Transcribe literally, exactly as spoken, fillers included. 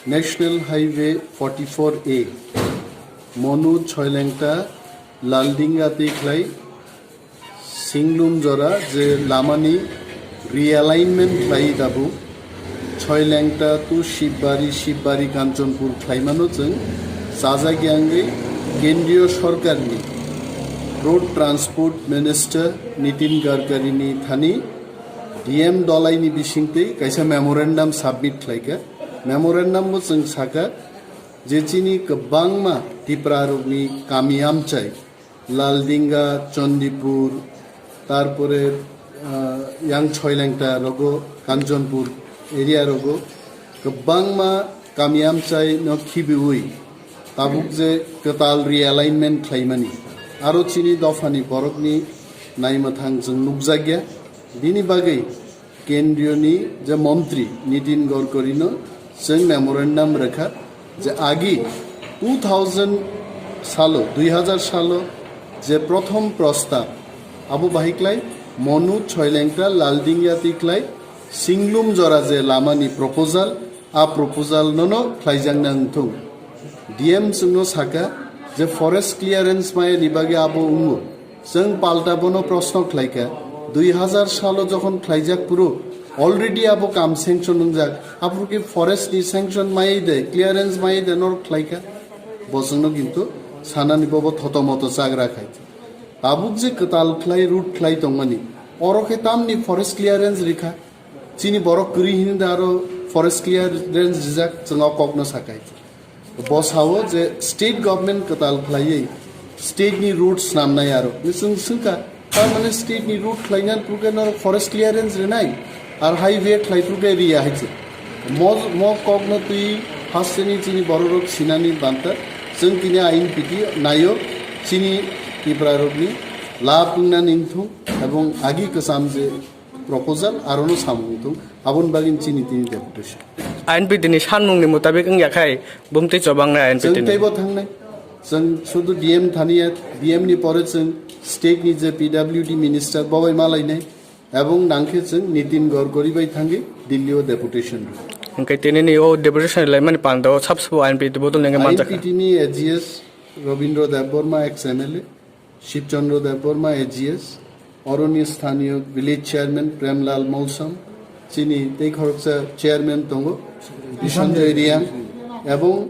National Highway forty-four A, Monu Choilengta Laldinga tikhlai Singlum jora je lamani realignment khlai dabu Choilengta to Shibari, Shibari Kanchanpur khlaimano chwng sajak yangwi Kendriya Sorkarni Road Transport Minister Nitin Gadkarini thani D M dolaini bisingtwi kaisa memorandum submit khlaikha. Memorandum bo chwng sakha je chini kwbangma Tiprarokni kami amchai Laldinga, Chandipur, tarpore, ah, yang Choilengta rogo, Kanchanpur area rogo, kwbangma kami amchai no khibiwi, tabuk je kwtal realignment khlaimani, aro chini dophani borokni naimwthang chwng nukjakya, bini bagwi Kendriyoni je montri Nitin Gadkarino chwng memorandum rwkha je agi two thousand salo, dui hazar salo je prothom prostab abo bahai klai Monu Choilengta Laldinga tikhlai Singlum jora je lamani proposal, a proposal nono khlaijakna wngthung. D M chwngno saka je forest clearance maya ni bagwi abo wngo. Chwng palta bono proshno khlaikha, dui hazar salo jokhon khlaijak phuru already abo kam sanction wngjak, aphuru khe forest ni sanction mayai de, clearance mayai de norok khlaikha? Bo chwngno kintu sanani bobo thoto moto chagra khai. Tabuk je kwtal khlai route khlai tongmani, oro khe tamni forest clearance rikha? Chini borok kwrwi hini da aro forest clearance rijak, chwng o kokno sakai. Bo sao je state government kwtal khlaiwi state ni route snamnai aro. Chwng swngkha, tar mane state ni route khlaina phuru khe norok forest clearance rinai, ar highway khlai phuru khe riya hai se. Mo, mo kokno twi hasteni chini bororok sinani banta, chwng tini ain piti nayo, chini Tiprarokni lab wngna ningthung, ebong agi kwcham je proposal arono samung tong, aboni bagwi chini tini deputation. I N P T ni sanmungni mutabik wngya khai bumtwi chobangna I N P T chwng ni. Teibo thangnai, chwng sudu D M thaniya, D M ni pore chwng state ni je P W D minister bobai malainai, ebong nangkhe chwng Nitin Gadkari bai thangwi Delhi o deputation rw. Hwnkhe tini ni o deputation laimani panda o sab sabo I N P T bodol nengke manjakha. I N P T ni A G S Robindra Debbarma ex M L A, Shibchandra Debbarma A G S, oroni sthaniyo village chairman Premlal Molsom, chini tei khoroksa chairman tongo Bisanjoy Reang, ebong